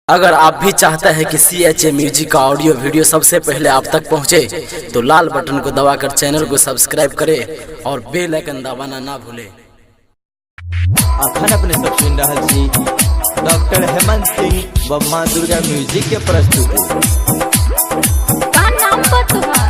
अगर आप भी चाहते हैं कि CHA music का ऑडियो वीडियो सबसे पहले आप तक पहुंचे, तो लाल बटन को दबाकर चैनल को सब्सक्राइब करें और बेल आइकन दबाना ना भूलें। अखन अपने सब सुन रहल छी डॉक्टर हेमंत सिंह व माँ दुर्गा म्यूजिक के प्रस्तुति। का नाम बा तुहार?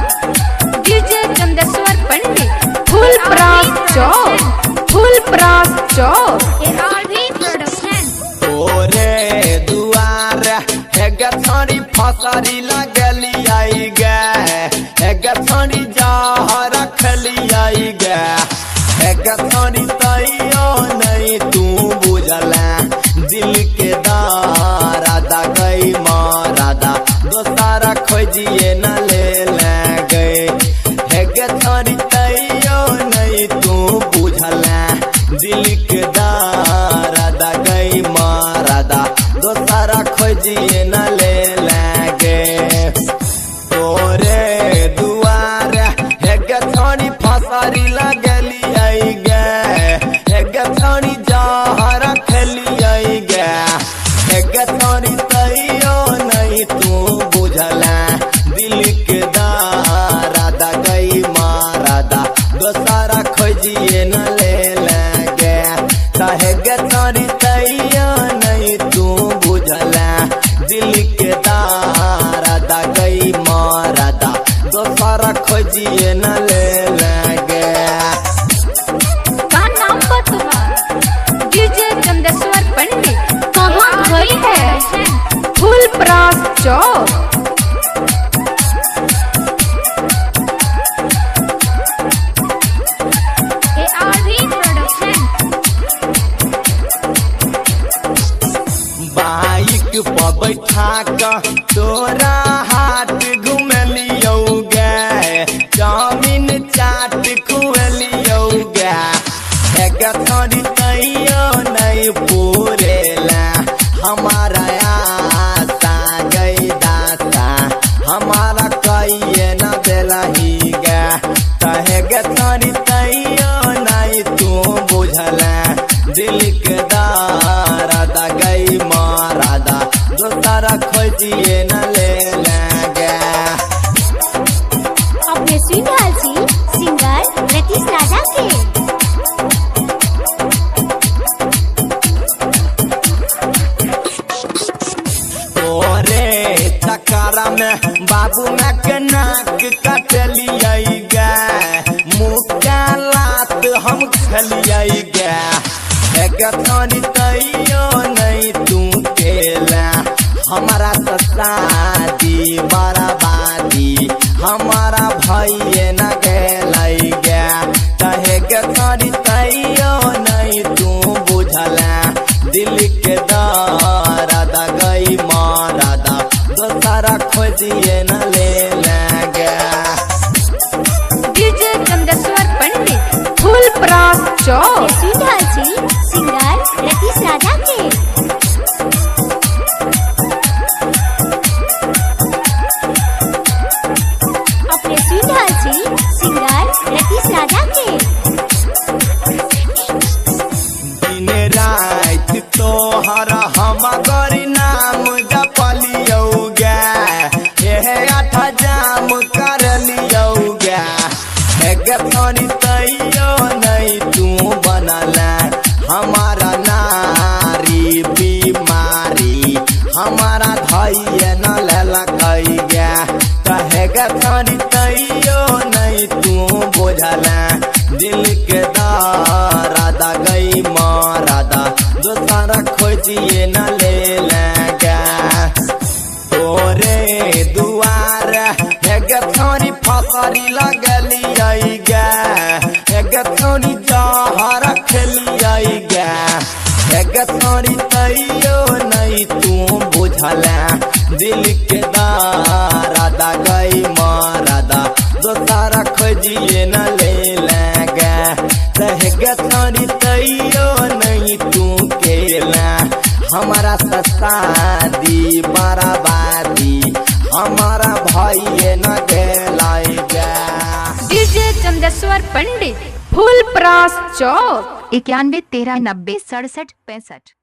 DJ Chandeshwar Pandit, Phulparas Chowk, Phulparas Chowk. ARV production. तोरे दुआर हे गछड़ी फसरी लगली आई गे, हे गछड़ी जहर रखली आई गे, हे गछड़ी तैयो नहीं तू बुझला दिल के दारादा गई मारादा दोसारा खोजिए न ले ले गए, हे गछड़ी तैयो नहीं तू बुझला दिल के दारादा गई मारादा दोसारा खोजिए न ले ले गे। तोरे दुआर हे गछड़ी फसरी लगली आई गे, हे गछड़ी जहर रखली आई गे, हे गछड़ी तैयो नहीं तू बुझला दिल के दारादा गई मारादा दोसारा खोजिए न ले ले गे, ताहे गछड़ी तैयो नहीं तू बुझला दिल के दारादा गई मारादा दोसारा खोजिए न ले ले गे। का नाम बा तुहार? डीजे चंदेश्वर पंडित, कहाँ घर है? Phulparas Chowk. ARV production. Bike पर बैठा क तोरा हाट घुमलियौ गे, चाउमीन चाट खुएलियौ गे, हे गछड़ी तैयो नहीं पूरेला हमारा आशा गई दासा हमारा कहिए न देलही गे, तहे गछड़ी तैयो नहीं तू बुझला दिल के दारादा गई मारादा दोसारा खोजिए न ले ले गे। अपने सुन रहल छी सिंगर रतीश राजा के। तोरे चक्कर में बाबू मैं के नाक कटलियै गे, मुँह लात हम खेलियै गे, हे गछड़ी तैयो नहीं तू केला हमारा शादी बर्बादी हमारा भैये न गेलै गे, तहे गछड़ी तैयो नहीं तू बुझला दिल के दारादा गई मारादा दोसारा खोजिए न ले ले गे। डीजे चंदेश्वर पंडित, फूलपरास चौक। सुन रहल छी सिंगर रतीश राजा के। अपने सुन रहल छी सिंगर रतीश राजा के। दिन राति तोहर हम गरी नाम जपलियौ गे, हे आठ जाम करलियौ गे, हे गछड़ी तैयो नहीं तू बनला हमारा नारी बीमारी हमारा धैर्य न लेलकै गे, तहे गछड़ी तैयो नहीं तू बुझला दिल के दारादा गई मारादा दोसारा खोजिए न ले ले गे। तोरे दुआर हे गछड़ी फसरी लगलियै गे, हे गछड़ी जहर रखलियै गे, हे गछड़ी तैयो नहीं तू बुझला दिल के दारादा गई मारादा दोसारा खोजिए न ले ले गे, तहे गछड़ी तैयो नहीं तू केला हमारा शादी बर्बादी हमारा भैये न गेलै गे। डीजे चंदेश्वर पंडित, फूलपरास चौक। 91 13 90 67 65।